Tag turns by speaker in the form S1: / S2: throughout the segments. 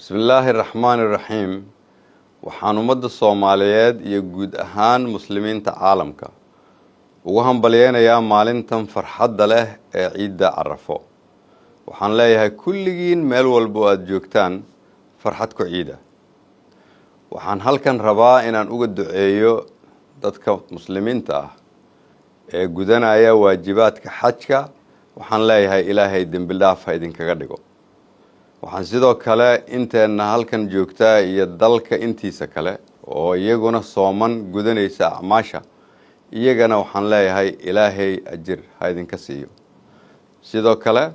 S1: Bismi illaahi araxmaani iraxiim. Waxaan ummadda Soomaaliyeed iyo guud ahaan Muslimiinta caalamka ugu hambalyeynayaa maalintan farxadda leh ee Ciidda Carafo. Waxaan leeyahay kulligiin, meel walba oo aada joogtaan, farxad ku ciida. Waxaan halkan rabaa inaan uga duceeyo dadka Muslimiinta ah ee gudanaya waajibaadka xajka. Waxaan leeyahay, Ilaahay dembi dhaaf ha idinkaga dhigo. Waxaan sidoo kale inteenna halkan joogtaa iyo dalka intiisa kale oo iyaguna sooman gudanaysa acmaasha, iyagana waxaan leeyahay, Ilaahay ajir ha idinka siiyo. Sidoo kale,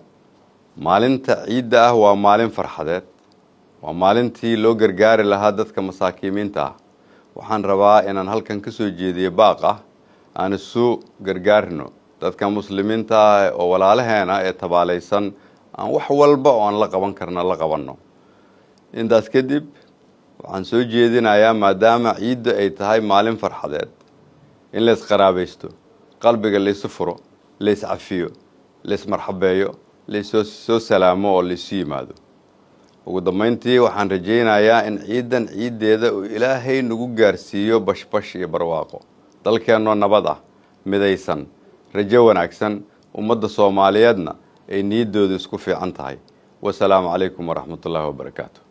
S1: maalinta ciidda ah waa maalin farxadeed, waa maalintii loo gargaari lahaa dadka masaakiimiinta ah. Waxaan rabaa inaan halkan ka soo jeediyo baaq ah aan isu gargaarno dadka Muslimiinta ah oo walaalaheena ee tabaalaysan, aan wax walba oo aan la qaban karna la qabanno. Intaas kadib, waxaan soo jeedinayaa, maadaama ciidda ay tahay maalin farxadeed, in la isqaraabaysto, qalbiga laysu furo, la iscafiyo, la ismarxabeeyo, laysoo soo salaamo oo laysu yimaado. Ugu dambeyntii, waxaan rajaynayaa in ciidan ciiddeeda uu Ilaahay nagu gaarsiiyo bashbash iyo barwaaqo, dalkeennoo nabad ah, midaysan, rajo wanaagsan, ummadda Soomaaliyeedna ay niyaddoodu isku fiican tahay. Wasalaamu calaykum waraxmatullaahi wabarakaatu.